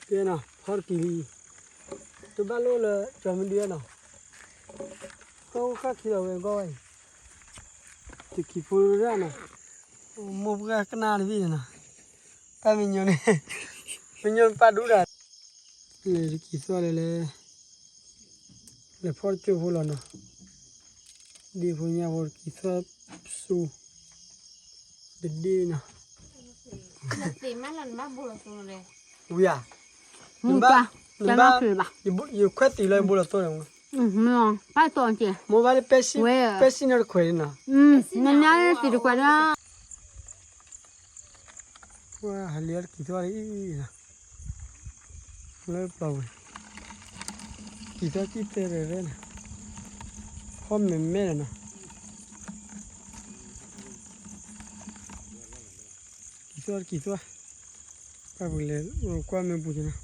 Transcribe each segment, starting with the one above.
ကဲနီၤ ဖီတကံၢ်လံ, တဘၣ်လိၣ်လၢကၠီမ့ၢ်ဒုးနီၤ, ဃၣ်ဃၣ်ခံလီၤဝဲကွၢ်ဝဲအံၤ, တကံၢ်ဖိတဒၣ်နီၤ, မိၢ်ပှၢ်ကနၣ်တဘ့ၣ်န့ၣ်နီၤ, ပၢ်မံညီန့ၣ်, မံညီပၢ်ဒူဒၣ်, လဲၤတကံၢ်သွၣ်လဲၤလဲၤ, လဲၤဖီတကၠိဖိလီၤနီၤ, ဒ့ဖိညါဖိတကံၢ်သွၣ်စူၤ တဒ့နီၤ, ဝံၤဧါ, နဘၣ်, ယခွဲးသံးလၢယဘိလီၤသိန့ၣ်, မိၢ်ဘၣ်လၢပဲစံၣ်နီၣ်တခွဲးန့ၣ်နီၤ, ဟဲလံတကံၢ်သွၣ်လံ, လၢပျီဝဲ, ကံၢ်သွၣ်ကံၢ်တဲရဲၣ်န့ၣ်, ဖီမဲာ်မဲာ်လီၤနီၤ, ကံၢ်သွၣ်တကံၢ်သွၣ်, ပၢ်ပကလဲၤကွၢ်မ့ၢ်ပူၤက့ၤနီၤ,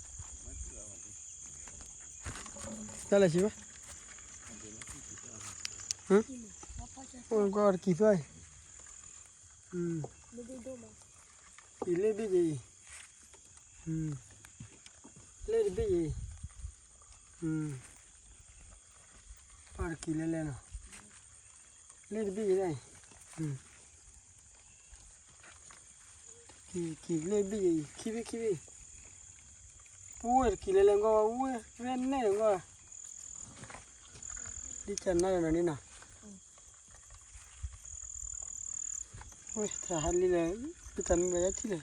တၢ်လဲၤဆံးဘၣ်, ကွၢ်တကံၢ်သွၣ်အံၤ အံၤလ့ၣ်ဘ့ၣ်ယဲအံၤ, လ့ၣ်တဘ့ၣ်ယဲအံၤ, ပၢ်တကံၢ်လဲၤလဲၤနီၤ, လ့ၣ်တဘ့ၣ်ယဲဒၣ်အံၤ, ကံၢ်လ့ၣ်တဘ့ၣ်ယဲအံၤ ခံဘ့ၣ်ခံဘ့ၣ်, ပဝဲၢ်တကံၢ်လဲၤလဲၤကွၢ်ဝဲ ဝဲၢ်ရဲၣ်နဲၣ်ကွၢ်, ဒ်ကနၣ်ဒီးနီၤန့ၣ်နီၤ ဝဲတဟးလံလၢ ပတၢ်မ့ၢ်ဘၣ်ယါထံၣ်လဲၣ်,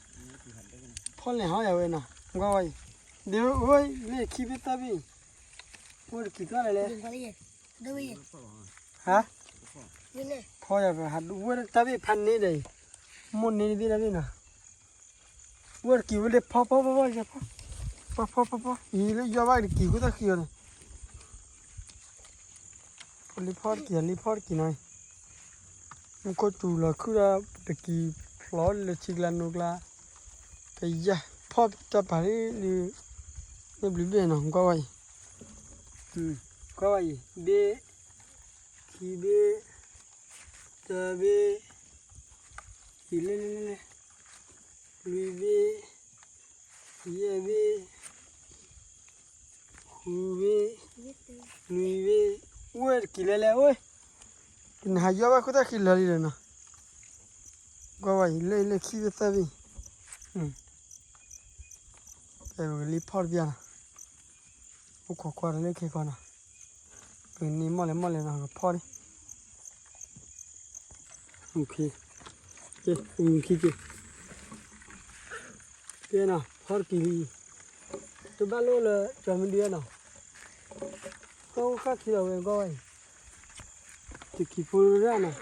ဖီလဲၣ်ဟီယၤဝဲနီၤ ကွၢ်ဝဲအံၤ, ဒ်ဝဲလၢခံဘ့ၣ်သၣ်ဘ့ၣ်အံၤ, ဝဲတကံၢ်သွၣ်လဲၤလဲၤ, ဟါ, ဖီယၤပဟးဒူဝဲတၢ်ဘ့ၣ်ဖးန့ၢ်ဒီးအံၤ, မိၢ်န့ၢ်တဘ့ၣ်တၢ်ဘ့ၣ်နီၤ, ဝဲတကံၢ်ဝဲလၢဖီဖီဖီဖီယၤဖီ, ဖီဖီဖီဖီ အံၤလၢယီဘၣ်တကံၢ်ဃုသၣ်ဃံအီၤန့ၣ် လ့ဖီတက့ၤ လ့ဖီတက့ၤနီၤ, မူခိၣ်စူၤလီၤခုၣ်ဒီးတကံၢ်ဖျိလၢဆံကျါနိကျါ, ကယၤဖီတၢ်ပာ်လၢ လၢဘျုးဘ့ၣ်နီၤ ကွၢ်ဝဲအံၤ, ကွၢ်ဝဲအံၤ ဘ့ၣ်, ခံဘ့ၣ်, တၢဘ့ၣ်, အံၤလဲၣ်လဲၣ်လဲၣ်လဲၣ်, လွံၢ်ဘ့ၣ်, ယဲၢ်ဘ့ၣ်, ဃုဘ့ၣ်, နွံဘ့ၣ်, ဝဲတကံၢ်လဲၤလဲၤဝဲ, နဟးယီဘၣ်ခိၣ်သၣ်ခံလၢာ်လံဒီးနီၤ, ကွၢ်ဝဲအံၤလၢလၢခံဘ့ၣ်သၣ်ဘ့ၣ်, ပကလ့ဖီတပျၢ်နီၤ, အိၣ်ခိးကွၢ်တလၢခဲကီနီၤ, ပကန့ၢ်မီၢ်လဲၤမီၢ်လဲၤနီၤ ကဖီန့ၣ် ကဲ, ကဲနီၤ ဖီတကံၢ်လံ, တဘၣ်လိၣ်လၢကၠီမ့ၢ်ဒုးနီၤ, ဃၣ်ဃၣ်ခံလီၤဝဲကွၢ်ဝဲအံၤ, တကံၢ်ဖိတဒၣ်နီၤ,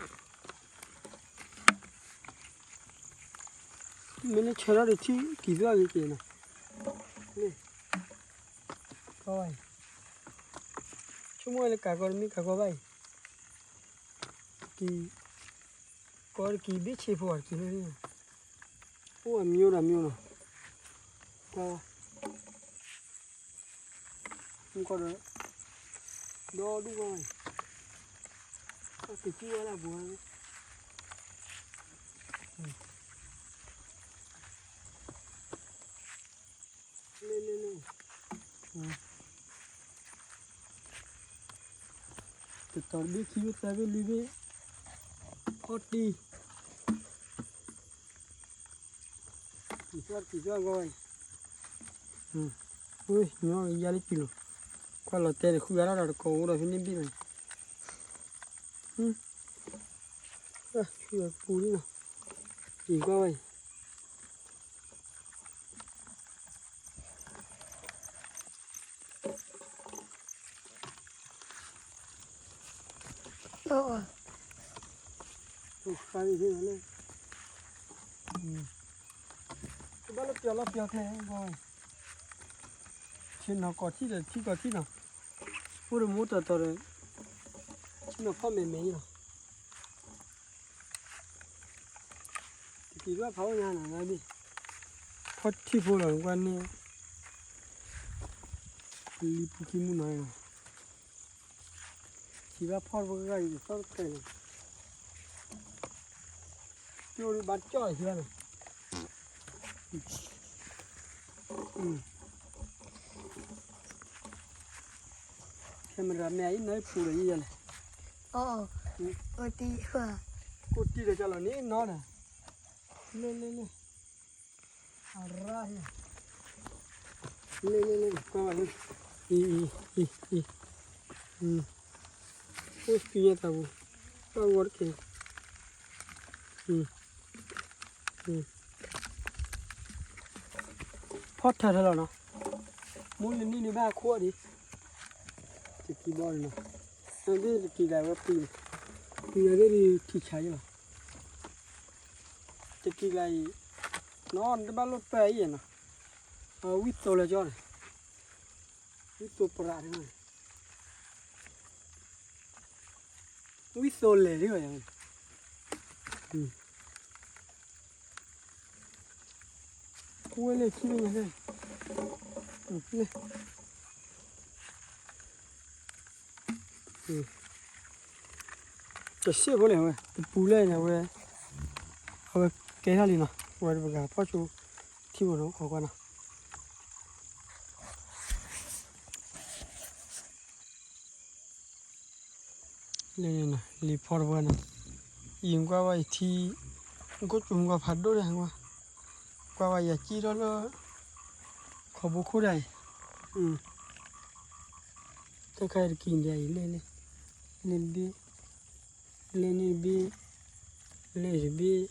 မ့ၢ်လၢဆၢထီၣ်ဒီးထံၣ်ကံၢ်သွၣ်ဂ့ၤက့ၤနီၤ, ကွၢ်ဝဲအံၤ, ဆိကမိၣ်ဝဲလၢကးကီတမ့ၢ် ကးကီဘၣ်အံၤ, ကံၢ်, ကီတကံၢ်ဘ့ၣ်ဆ့ဖိအတကံၢ်လၢ, အိၣ်အမျိုးဒီးမျိုးနီၤ, ကွၢ်ဝဲ, မူကီၢ်ဒီး, ဒီဒူၣ်ကွၢ်ဝဲ, ကကံၢ်ဝဲလၢအပူၤဝဲ, လ့လ့လ့ တတီၤတဘ့ၣ်ခံဘ့ၣ်သၢဘ့ၣ်လွံၢ်ဘ့ၣ်, ဖီတံၢ်, ကံၢ်သွၣ်ကံၢ်သွၣ်ဂီၢ်ဝဲ, ဝဲညီယါလၢကံၢ်လီၤ, ကွၢ်လီၤတဲာ်တဃုဂၤထီၣ်ဒီးတကိးအိၣ်ဒီးဖဲန့ၣ်ဘ့ၣ်လီၤ, ဆူပူၤလံနီၤ, အံၤကွၢ်ဝဲအံၤ တဘၣ်လၢပျီလီၤပျီကျဲ, ဆ့ၣ်နီၤကီၢ်ထံၣ်ဒီးထံကီၢ်ထံၣ်နီၤ, အိၣ်ဒီးမူတီၤတီၤဒီး, ဆ့ၣ်နီၤဖီၣ်မဲာ်မဲာ်အံၤလီၤ. တကံၢ်ဘၣ်ဖးအိၣ်ညါနီၤ, ဖီၣ်ထံၣ်ဖိလီၤကွၢ်န့ၣ်, လံပူၤခံမူနီၤ, ထံၣ်ဘၣ်ဖီၣ်တဖိဂၤအံၤသီၣ်တဖျဲးလီၤ, ကၠိဒုးဘၣ်ကၠီၣ်လီၤထံၣ်ဘၣ်နီၤ, မတၤမ့ၢ်အံၤနီၢ်အံၤပူၤဒီးယဲယလဲၣ်, ကိၣ်တံၢ်ဒီးကလီၤန့ၣ်နီၢ်ဒီး, လ့လ့လ့, အရၣ်, လ့လ့လ့, ကွၢ်ဘၣ်လံ, အံၤ, အံၤ, အံၤ, အံၤ, အိၣ်သံညါသးပူၤ, ဘၣ်ဂီၢ်တက့ၢ်, ဖီၣ်ထၢၣ်ထၢၣ်လီၤနီၤ, မူလနံၣ်န့ၣ်ဘၣ်အခိၣ်အီၤဒံး, တကံဘီန့ၣ်နီၤ, သ့ၣ်တကံကျါဝဲပံၤ, ပံၤအသ့ၣ်ဒုးထံၣ်ဆါယလီၤ, တကံကျါအံၤ, နီၢ်တဘၣ်လိၣ်ပၢၢ်အံၤနီၤ, ဝံၣ်သိးလၢကၠီန့ၣ်, ဝံၣ်သိးပရးဒ်န့ၣ် ဝံၣ်သိးလဲၤဒ်ဝဲ, ဝဲလၢခံန့ၣ်, တစ့ၢ်ဖိလဲၣ်ဝဲ တပူၤလၢန့ၣ်ဝဲ, အဝဲကဲထီၣ်လံနီၤ, ဝဲတပကၤဖီၣ်ဆိထံဖိနီၤ ခီကွၢ်နီၤ. လံာ်ဖီတဝဲနီၤ, ယကွၢ်ဝဲယထံ, နခိၣ်စူၤမကွၢ်ဖးဒိၣ်ဒၣ်, ကွၢ်ဝဲယကံၣ်ထီၣ်လၢ ခီဘိခိၣ်ဒၣ်အံၤ, တခါတကံၢ်ဒၣ်အံၤ, လ့ၣ်တဘ့ၣ်, လ့ၣ်န့ၣ်တဘ့ၣ်, လ့ၣ်တဘ့ၣ်, ဒီးလ့ၣ်တဘ့ၣ်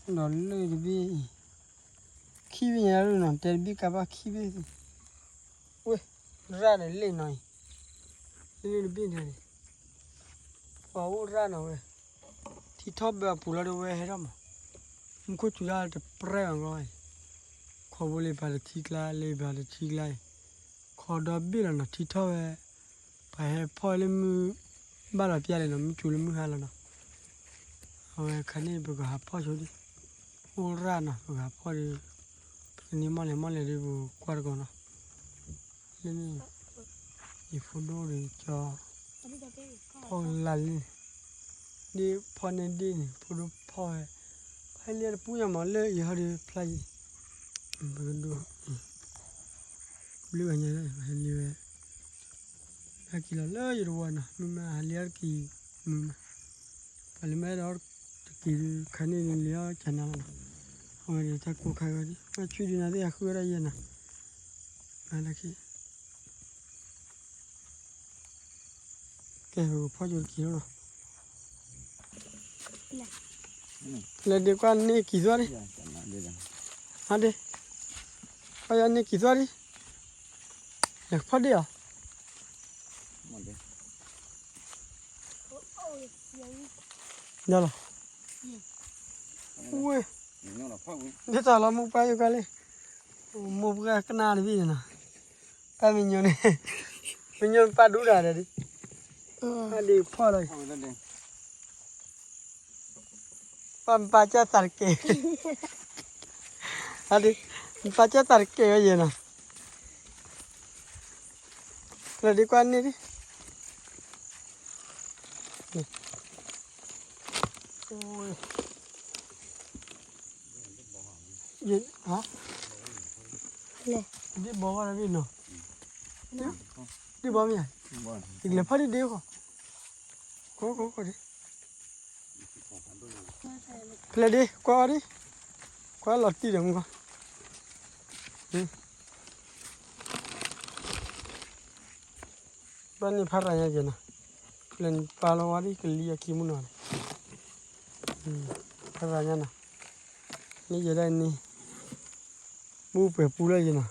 အံၤ, ခံဘ့ၣ်ညါဒၣ်နီၤ, တဲတဘ့ၣ်ကးဘၣ်ခံဘ့ၣ်, ဝဲ, ရၣ်န့ၣ်လ့ၣ်နီၤအံၤ, လ့ၣ်တဘ့ၣ်န့ၣ်, ပှၤအိၣ်ရၣ်နီၤဝဲ, ထံထီၣ်ဘၢအပူၤလီၤဒီးဝဲဟဲထီၣ်မး, မူခိၣ်စူၤဒၣ်တပြဲၢ်ဘၣ်ဘျီအံၤ, ခီဘိလ့ၣ်ဘၣ်တထံကျါ လ့ၣ်ဘၣ်တထံကျါအံၤ, ခီဒီဘ့ၣ်လီၤနီၤ ထံထီၣ်ဝဲ, ပှၤဟဲဖီၣ်လၢမုၢ်ဘၣ်လီၤပျၢ်လံနီၤ, မုၢ်စူၤလၢမုၢ်ဟါလီၤနီၤ, အဝဲခါန့ၣ် ပကဟးဖီၣ်ဆိဒံး, အိၣ်ရၣ်နီၤ ပကဟးဖီၣ်ဒီး, ပကန့ၢ်မီၢ်လဲၤမီၢ်လဲၤဒီးပကွၢ်တကီးနီၤ. လၢန့ၣ်, ယဖိဒိၣ်ဒီးကၠီ, ဖီၣ်လၢလံ, ဒ်ဖီၣ်န့ၢ်ဒ့ၣ်န့ၣ် ဖိဒိၣ်ဖီၣ်ဝဲ, ဟဲလံတပူၤညါမးလၢယဟီဒီးဖျါယံၤ, ပကဒိ, ဘျုးဂၤညါလၢပဟဲလံဝဲ, ဟဲက့ၤလီၤလၢယတဝီနီၤ မုၢ်မး ဟးလံအီၣ်တက့ၢ်မုၢ်မး, ပှၤလၢမ့ၢ်အဲၣ်ဒိးတက့ၢ်ဒုးခါန့ၣ်လံအီၣ်ကနၤလီၤနီၤ, အဝဲဒၣ်တၢ်ကိးခါဂီၤဒံး မ့ၢ်ဆူၣ်ဒံးနၤသ့ၣ်အဃုဝဲဒၣ်ယဲနီၤ, လၢခံ ကဲ ပကဖီၣ်ကၠိတက့ၢ်လီၤနီၤ, လဲၤဒ့ကွၢ်န့ၢ်ကံၤသွၣ်ဒံး, ဟါဒ့, ကွၢ်ယၤန့ၢ်ကံၤသွၣ်ဒံး, လဲၤဖီၣ်ဒ့ၣ်အီၤ, ဒ်လီၤ, ဝဲ, ဒ်တၢ်လီၤမူပှၢ်ယိၤကါလံ, မိၢ်ပှၢ်ကနၣ်တဘ့ၣ်န့ၣ်နီၤ, ပၢ်မံၤညိန့ၣ်, မံၤညိပၢ်ဒူဒၣ်ဒီးဒ်, အဒ့ဖီၣ်လီၤ, ပၢ်မပၢ်ကၢ်သးတကဲ, အဒ့, မပၢ်ကၢ်သးတကဲဝဲယဲနီၤ, လဲၤဒ့ကွၢ်န့ၢ်ဒံး ယ, ဒ့ၣ်ဘီဝဲဒၣ်ဘ့ၣ်နီၤ, ဒ့ၣ်ဘီမ့ၢ်ဧါ, ယကလဲၤဖီၣ်ဒ့ၣ်ဒ့ၣ်ဃီ, ခိခိခိဒ့ၣ်, ဖဲလဲၣ်ဒ့ ကွၢ်အီၤဒံး, ကွၢ်လီၤတံၢ်ဒီးမူကီၢ် ဘၣ်န့ၣ်ဖးရၤညါက့ၤနီၤ, ဖဲလဲၣ်န့ၣ်ပာ်လီၤဝဲဒ်ကလံၤအခံမုၢ်နီၤ, ဖးရၤညါနီၤ, မ့ၢ်ယဲဒၣ်န့ၣ်, မူပှဲၤပူလၢယဲနီၤ,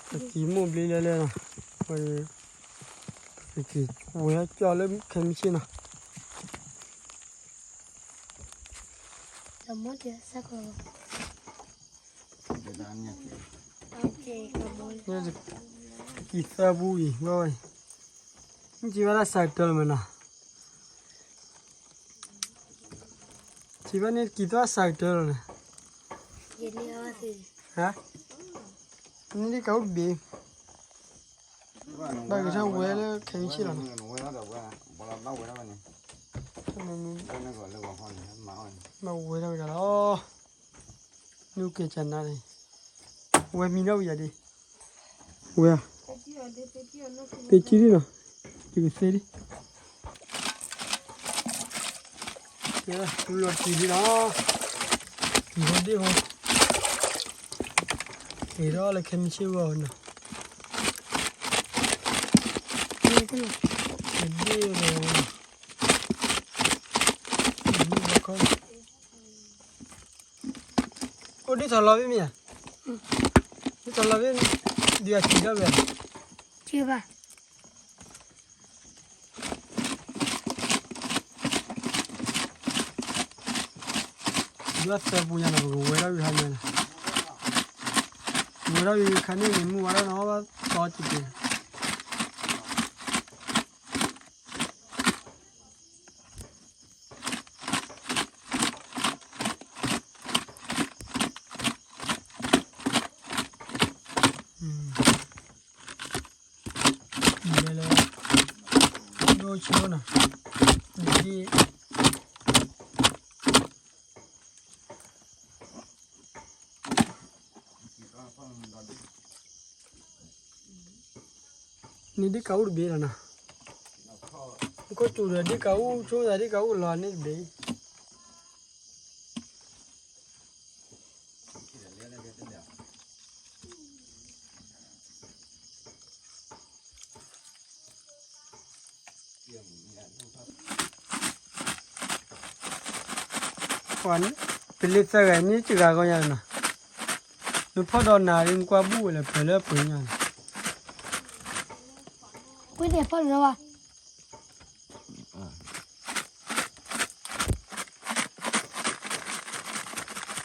ပက့ၤမိၢ်ဘျ့လၢလၢနီၤ, ဝဲ, ပက့ၤဝဲကၠီလၢခဲမုၢ်ဆ့ၣ်နီၤ ကံၢ်သၢပူအံၤ ဝဲဝဲ, မ့ၢ်ကံၤဘၣ်တၢ်စးကတၢၢ်လီၤမ့ၢ်နီၤ, ကံၤဘၣ်န့ၣ်ကံၤသွၣ်စးကတၢၢ်လီၤန့ၣ်, ဟါ, န့ၣ်ဒ်ကအိၣ်တဘ့ၣ် ဘၣ်က့ၤထီၣ်ဝဲလၢခဲအံၤဆ့ၣ်လီၤနီၤ, ဘၣ်ဝဲထီၣ်ဝဲဒၣ်လီၤ, နုာ်က့ၤကနၤန့ၣ်, ဝဲမံနီၣ်ဝံၤယၤဒ့, ဝဲဧါ ပ့ၤကံလံနီၤ, ယကသ့လံ, ကဲ, ပူလီၤတံၢ်လံနီၤ, တံၢ်ဟိဒ့ၣ်ဟိ, က့ၤထီၣ်လၢခဲမုၢ်ဆ့ၣ်ဂီၤနီၤ, တံၢ်ဟိဒ့ၣ်ဟိနီၤ, အိၣ်ဒ့ၣ်ထီၣ်လီၤဘ့ၣ်မ့ၢ်ဧါ, ဒ့ၣ်ထီၣ်လီၤဘ့ၣ်, ဒုးအစံးထီၣ်ဝဲ, ဘၣ် ယွၤသၢပူၤညါနီၤ ပကဝဲဒၣ်ဝံၤဟါညါနီၤ, ဝဲဒၣ်ဝံၤခါန့ၣ်န့ၣ် မုၢ်ဝါထီၣ်နီၤ ဘၣ်သီတက့ၢ်. လဲၤလဲၤ ဒိၣ်ဆိနီၤ, ဒ့ၣ် န့ၣ်ဒ့ၣ်ကးအူတဘ့ၣ်လီၤနီၤ, နခိၣ်စူၤဒီးဒ့ၣ်ကးအူဆိသးဒ့ၣ်ကးအူလီၤန့ၣ်တဘ့ၣ်. ပှၤန့ၣ် ပလ့သၢဂၤန့ၣ်စှၤဂီၢ်ညါနီၤ, နဖီၣ်ဒီးနၤလံ နကွၢ်ဘူၣ်ဝဲလၢပှဲၤလၢပှဲၤညါနီၤ. ဝဲသ့ၣ်ဖီၣ်လီၤဘၣ်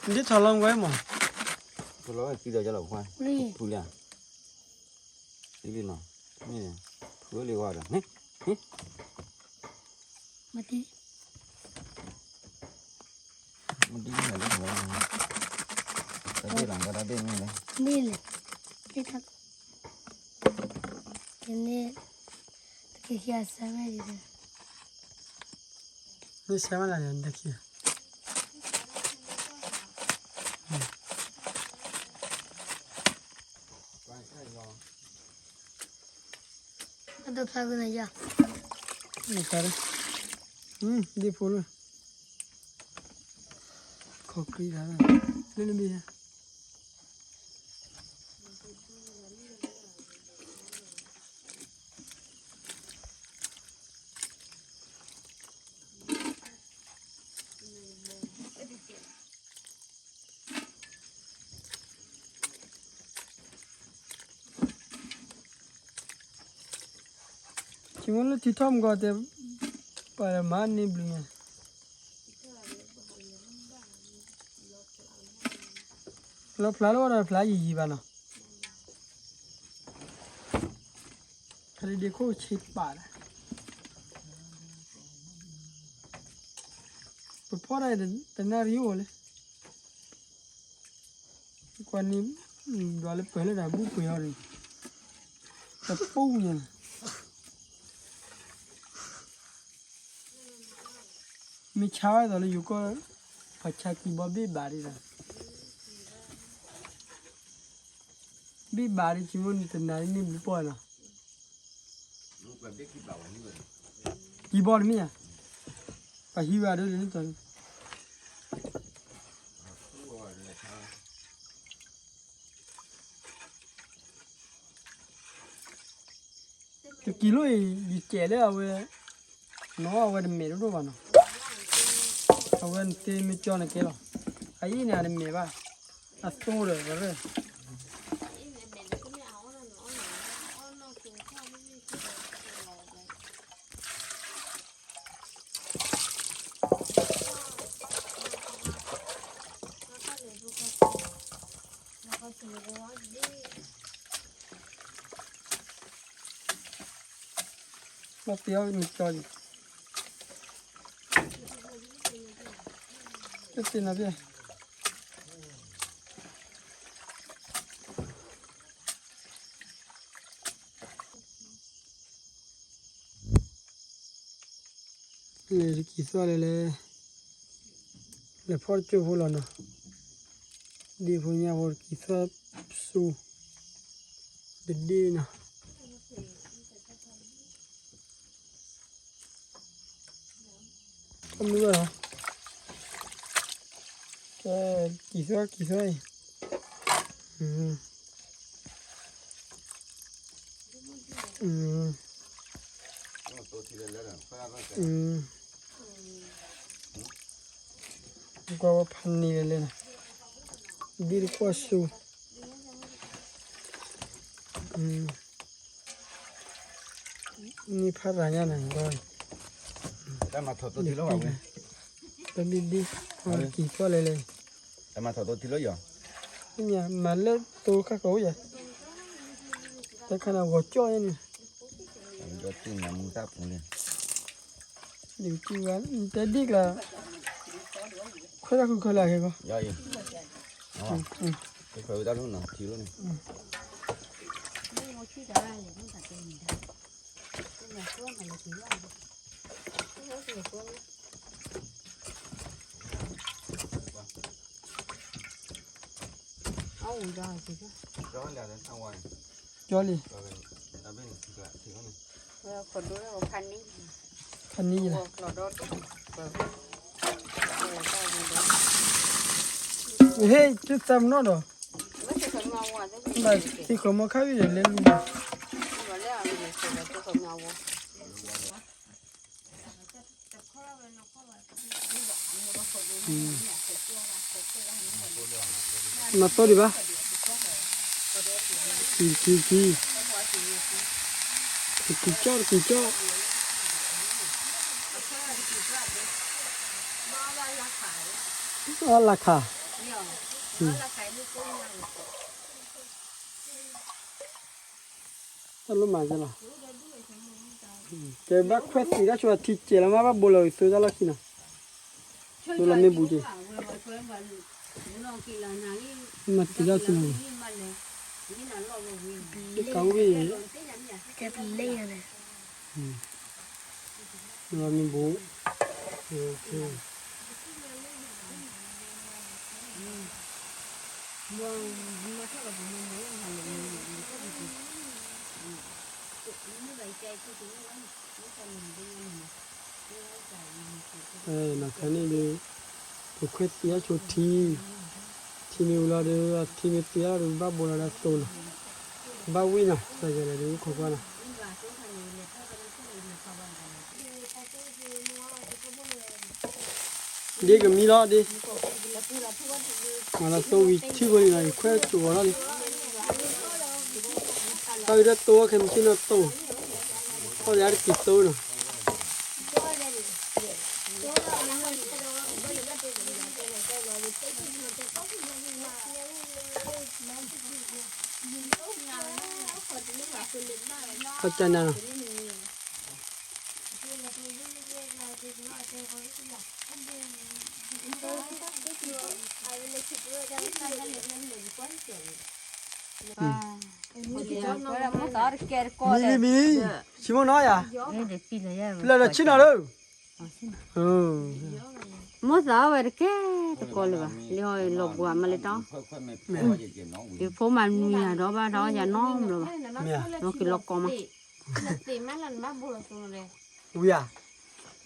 ဒ်ထီၣ်လီၤဝဲမး, ထီၣ်လီၤဝဲသံဒီးယလီၤခွါ, ဖူလၢ, သံလံနီၤ, ဖူလံဝါဒီး, မတံ မတံလၢ, တၢ်ဒ့ၣ်လီၤ တၢ်ဒ့ၣ်မ့ၢ်လဲၣ်, မ့ၢ်လဲၣ်, ယန့ၣ်, တက့ၤခံအစၢ်ဝဲဒ်လဲၣ်. မ့ၢ်ဆဲးဝဲဒၣ်န့ၣ် တခံ, အဒိဖျါကနယါ, ဒ်ဖိလၢ, ခီၣ်ကံတၢ်, လၢနဘ့ၣ် ထံမ့ၢ်လၢထံထီၣ်မကီၢ်တဲ, ပှၤမၤန့ၢ်ဘျုးညါ, လီၤဖျါလၢဝဲဒီးဖျါယံာ်ယံာ်ဘၣ်နီၤ. ခရံာ်ဒ့ခိၣ်ဆံးပာ်လၢ, ပဖီၣ်ဒၣ်တနၣ်ရံၣ်အိၣ်လၢ, ကွၢ်န့ၣ်, ဒွးလၢပှဲၤလၢတၢ်ဘူၣ်ပှဲၤအီၤန့ၣ်, တပူၤညါ မ့ၢ်ဆါဝဲသိးလၢယိၤကီၢ်, ပှၤဆါကံဘီဘ့ၣ်ဘၣ်ဒံးလီၤ, ဘ့ၣ်ဘၣ်ဒံး ကံမိၣ်န့ၣ်တနၤန့ၣ်ဘျုးပှၢ်လီၤ, ကံဘီတမ့ၢ်ဧါ, ပှၤဟံးဝဲဒၣ်လၢန့ၣ် တကံလိၣ်အံၤ ယစဲးလၢအဝဲ, နီၤအဝဲတမဲာ်ဒိၣ်ဒိၣ်ဘၣ်နီၤ, အဝဲနသ့မ့ၢ်ကၠီနကဲလီၤ, အအံၤန့ၣ် အတမဲာ်ဘၣ်, အသိဒီးဝဲ ဘၣ်ပျီမ့ၢ်ကၠီ, တသ့နီၤဖဲ လဲၤတကံၢ်သီၣ်လဲၤလဲၤ, လဲၤဖီၣ်တကၠိၢ်ဖိလီၤနီၤ, ဒ့ဖိညၣ်ဖိတကံၢ်သီၣ်ဆူ, တဒ့နီၤ, မုၢ်လီၤ, ကဲ, ကံၢ်သီ ကံၢ်သီအံၤ, ကွၢ်ဝဲဖးန့ၢ်လဲၣ်လဲၣ်န့ၣ်, ဒ်တကွၢ်စိ, န့ၢ်ဖးသးညါန့ၣ်, တၢ်မၤထီၣ်သိထံလီၤဘၣ်ဝဲ, တၢ်ဘံၣ်ဘံၣ်, ကံၢ်ဖီလဲၣ်လဲၣ်, တၢ်မၤထီၣ်သိထံလီၤယီၤ, မၤလၢတိခါကအိၣ်ယၤ, တၢ်ခါန့ၣ်ဂီၤကၠီၣ်ယဲန့ၣ်, ယတံၢ်မူတၢ်ပူၤန့ၣ်, ယတံၢ်ဝဲ, တဲဒ်ကျါ, ခွဲးတၢ်ဃုခဲလၢာ်ခဲကီး, ခွဲးဝဲတၢ်လီၢ်နီၤ ထံလီၢ်န့ၣ် ကၠီလံ, ဖးန့ၢ်ယလီၤ, ဟ့ၣ် တသးမနီၣ်ဒီး, ဘၣ်သံဃီၤမီခါဝံၤဒီးလဲၤလူၤ, မၤသီဒံးဘၣ်, ကံၤ ကံၤ ကံၤ, တကံၤကၠီၣ် တကံၤကၠီၣ်, အီၣ်လၢခါ, တၢ်လိၣ်မၤကဲလီၤ, ကဲဘၣ်ခွဲးသံးတၢ်ဆိထံကဲလီၤမး ဘၣ်ဘိလီၤက့ၤသိတၢ်လီၢ်ခံနီၤ, သိလီၤမ့ၢ်ဘူးက့ၤ, မၤသံးတၢ်ဆိနီၤ, ကဝံၣ်, ကဲပလဲၣ်န့ၣ်, သိလီၤမ့ၢ်ဘူး, နခါန့ၣ်ဒီး, ပခွဲးသံးအါဆိထံ, ထံမ့ၢ်ဝံၤလီၤဒီး ထံမ့ၢ်သံးအါဒီး ဘၣ်ဘိလီၤဒီးသိနီၤ, ဘၣ်ဝံၣ်နီၤ တၢ်ယဲလီၤဒီးခိၣ်ကွၢ်နီၤ ဒ်ကမံလီၤဒ်, မၤလီၤသိဝံၤထံဝဲလံနီၤ ယခွဲးစိာ်ဂီၤထီၣ်လံ, တၢ်ဝံၤဒီးသိခဲမုၢ်ဆ့ၣ်နီၤသိ, ထီၣ်ယၤတကံၤသိနီၤ, ခီကနၤနီၤ မံလံမံလံ, ဆိကမိၣ်နီၤယၤ, ပျၢၤဒီးဆ့ၣ်နီၤလၢ, မိၢ်သးအီၣ်ဝဲတကဲတကိးလၢၤဘၣ်, လံဟီလီၤဘှါမးလၢတၢ်, ယဖိမၤနံၤယၤဒီးဘၣ်ဒီးယၤနီတဘျီဘၣ်, လီၤက့ၤလီၤကီမး, ဝံၤဧါ,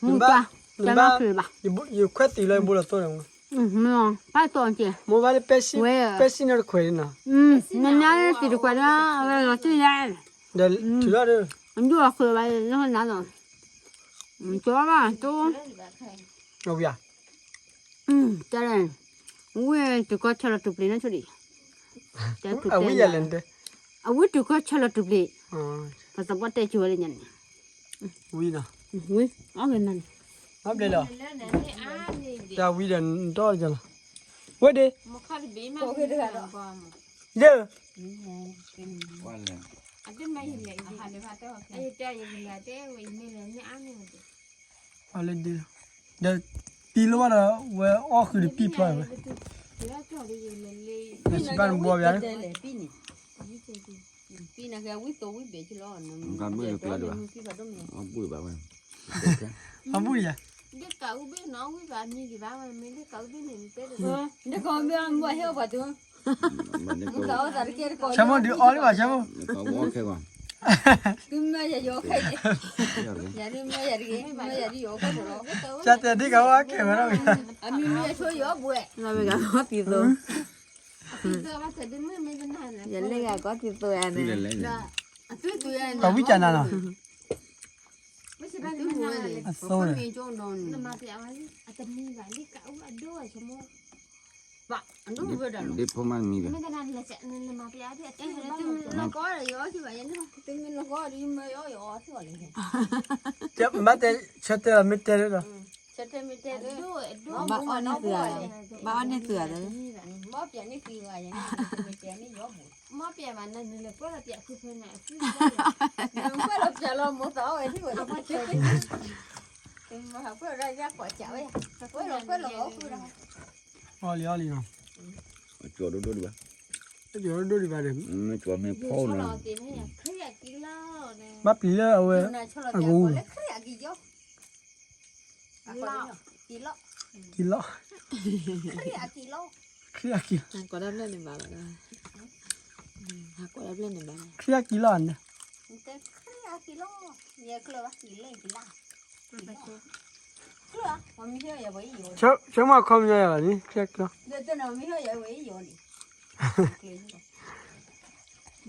မူတၢ်, တၢ်ဘၣ်ချၢဘၣ်, ယခွဲးသံးလီၤယဘိလီၤသိန့ၣ်, မ့ၢ်ဘၣ်တီကဲ, မိၢ်ဘၣ်လၢပဲစံၣ်, ပဲစံၣ်နီတခွဲးနီၤ, နညါသံးတခွဲးဒီး အဝဲလီၤတံၢ်ယါ, ဒီးထုးထီၣ်ဒီး, အဒိၣ်အဃၢၤဘၣ်, နနၤလီၤ, ကၠီဘၣ်တိ, ဝံၤဧါ, တၢ်, ဝံၣ်တုၤကီၢ်ဆၢလီၤတူာ်ပျ့ၤန့ၣ်ဆိဒံး, အဝံၣ်ယၤလဲၣ်, အဝံၣ်တုၤကီၢ်ဆၢလီၤတူာ်ပျ့ၤ, ပသးပှၢ်တဲကၠိဝဲလၢညါန့ၣ်, ဝံၤနီၤ, ဝံၤ, အီၣ်ဂ့ၤနၤန့ၣ်, ဘၣ်ဘျဲးလီၤ, တၢ်ဝံၤဒီးနတီၢ်ကလီၤ, ဝဲဒ့, ဒ့ လၢဒ့လီၤ, ဒီးပံလိၣ်ဘၣ်ဒီး ဝဲအီၣ်ဃုာ်ဒီးပံၣ်ဖျီဝဲ, ဒီးစံးဘၣ်နဘှီဘၣ်, အဘူၣ်ယၤ, ဆၢမိၣ်ဒုးအီၣ်လံဘၣ်ဆၢမိၣ်, ခဲကွၢ် သုမၤယၤယီၤခဲအံၤ, ယၤဒ်မၤယၤတဂ့ၤ, မၤယၤဒ်ယီၤခဲအံၤလီၤ. ကတဲဒ်ကဝါကဲဝဲဒၣ်ဝဲ, အမံၤမံၤအဆိယီၤဘှဲး, လီၤဝဲဂၤဂီၤသံသိ, ယလဲၤဂၤဂီၤသံသိယၤန့ၣ်, ပဝံကနၤလီၤ, အသိန့ၣ်, ဒ်ဖိမါမံၤဘၣ်, မ့ၢ်တဲဆၢတဲလီၤမ့ၢ်တဲလီၤ, ဘၣ်အီၣ်န့ၢ်သုး, ဘၣ်အီၣ်န့ၢ်သုး, မ့ၢ်ပျဲန့ၢ်သုးဂၤ, မ့ၢ်ပျဲန့ၢ်ယီၤဘိ, မ့ၢ်ပျဲဘၣ်နၤနလဲၤကွဲလီၤပျဲခုဖဲန့ၣ်, ကွဲလီၤပျဲလီၤမိၢ်သးအီၣ်ဝဲထံၣ်ဝဲလီၤ, ကွဲလီၤကွဲလီၤ, အီၣ်လံအီၣ်လံနီၤ, ကၠီဒိၣ်ဒိၣ်ဒံးဘၣ်, ကၠီမ့ၢ်ဖီနီၤ, ဘၣ်ပျံၤလၢအဝဲ, အက, ကံလီၤ, ခရံာ်အကံလီၤ, ခရံာ်အကံလီၤန့ၣ်, ဆၢမုၢ်ခီပညီယၤလီၤန့ၣ်, ခရံာ်အကံလီၤ, ဝ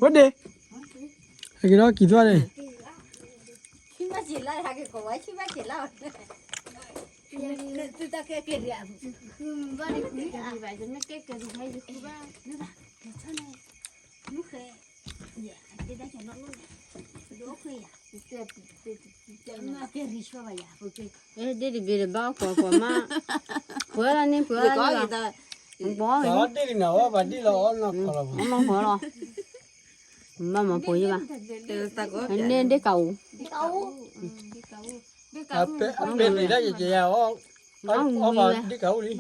ဲဒ့, ဟဲက့ၤဒီးကံၤသွါန့ၣ် ဆံဘၣ်က့ၤလၢ, ဟဲက့ၤကိးဝဲဆံဘၣ်က့ၤလၢ, သုတၢ်ကဲကဲၤဒံး, မ့ၢ်ကဲကဲၤဒံး, မုၢ်ဃဲ, ဒ့တဘ့ၣ်န့ၣ်, ဒ့တဘ့ၣ်တဘၣ်ကွၢ်ကွၢ်မး, ပှဲၤလီၤန့ၣ်ပှဲၤလီၤ, ပှဲၤလီၤ, ပှဲၤလီၤ, ဘၣ်မၤပိာ်ယဘၣ်, န့ၣ်ဒ့ကၣ်အူ, အပဲာ်န့ၣ်ဒၣ်ယကယၤအီၤ, အီၣ်ဘၣ်ဒ့ကၣ်အူလံ, တၢ်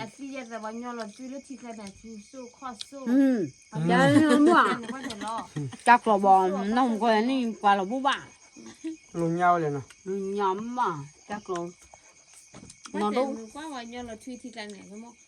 ကျီၢ်ဘၣ်, နီၢ်မူကီၢ်န့ၣ် ပှၤလီၤဘူၣ်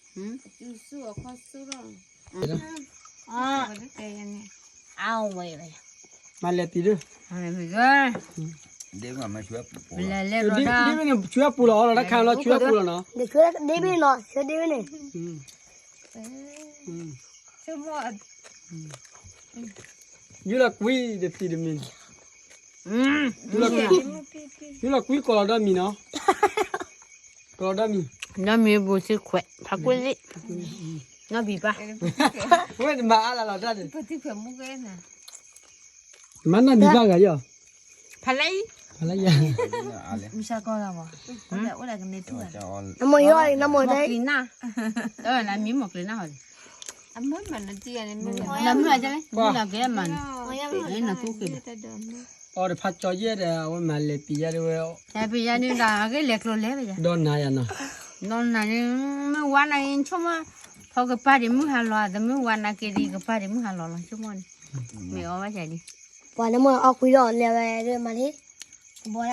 ဘၣ်, ညါဝဲလဲၣ်နီၤ, ညါမး, တၢ်ကျီၢ်, နီၢ်ဒိၣ်, မၤလဲၤပံၤဒၣ်, လဲၤလဲၤလီၤဒၣ်, ဒ့ဘ့ၣ်န့ၣ် ဆူအပူၤလီၤအီလီၤတၢ်ခါလီၤ ဆူအပူၤလီၤနီၤ, ဒ့ဘ့ၣ်နီၤ ဆူဒ့ဘ့ၣ်န့ၣ်, ယူၢ်လီၤကွံာ်တပံၤတမံၤ, ယူၢ်လီၤကွံာ်ကိးလီၤဒီးမံၤနီၤ, ကိးလီၤဒီးမံၤ, နီၢ်မံၤဘူၣ်သုခွဲး ဖးကွၢ်လံ, နီၢ်ဘံၤပၢ်, ဝဲတမၤအါလၢလီၤတၢ်န့ၣ်, မၤနီၢ်မံၤဘၣ်ဂၤယီၤ, ဖးလၢ, ဖးလၢယၤ, မုၢ်ဆါကီၢ်ဂၤဘၣ်, အိၣ်ဒၣ်ကန့ၢ်ထူၣ်ဂၤ, နမိၢ်ယီၤအံၤ နမိၢ်တဲ, နမံၤမီၢ်ကျ့ၤနၢ်ဟီန့ၣ်, နမုၢ်အကလဲၣ် မုၢ်လီၤကဲမးန့ၣ်, နသူဃ့ဘၣ်, အီၤတဖးကၠီယဲၢ်ဒီး အဝဲမၤလဲၤပံၤယါဒ်ဝဲ, လဲၤပံၤယါဒ်ဒၣ် အဂ့ၢ်လဲၤကျိၤလဲၤဘၣ်ယၤ, ဒီးနၤယၤနီၤ, ဒီးနၤန့ၣ်, မ့ၢ်ဝါနၤအံၤဆိကမိၣ်, ဖီကပၤဒံးမုၢ်ဟါလီၤ တမ့ၢ်ဝါနၤက့ၤဒံး ကပၤဒံးမုၢ်ဟါလီၤလီၤ ဆိကမိၣ်န့ၣ်, မ့ၢ်အီၣ်ဘၣ်ယၤဒံး, ပှၤနမိၢ်အီၣ်ကွံာ်ဒီးလဲၤဝဲဒ်မးလံ, ကဘီ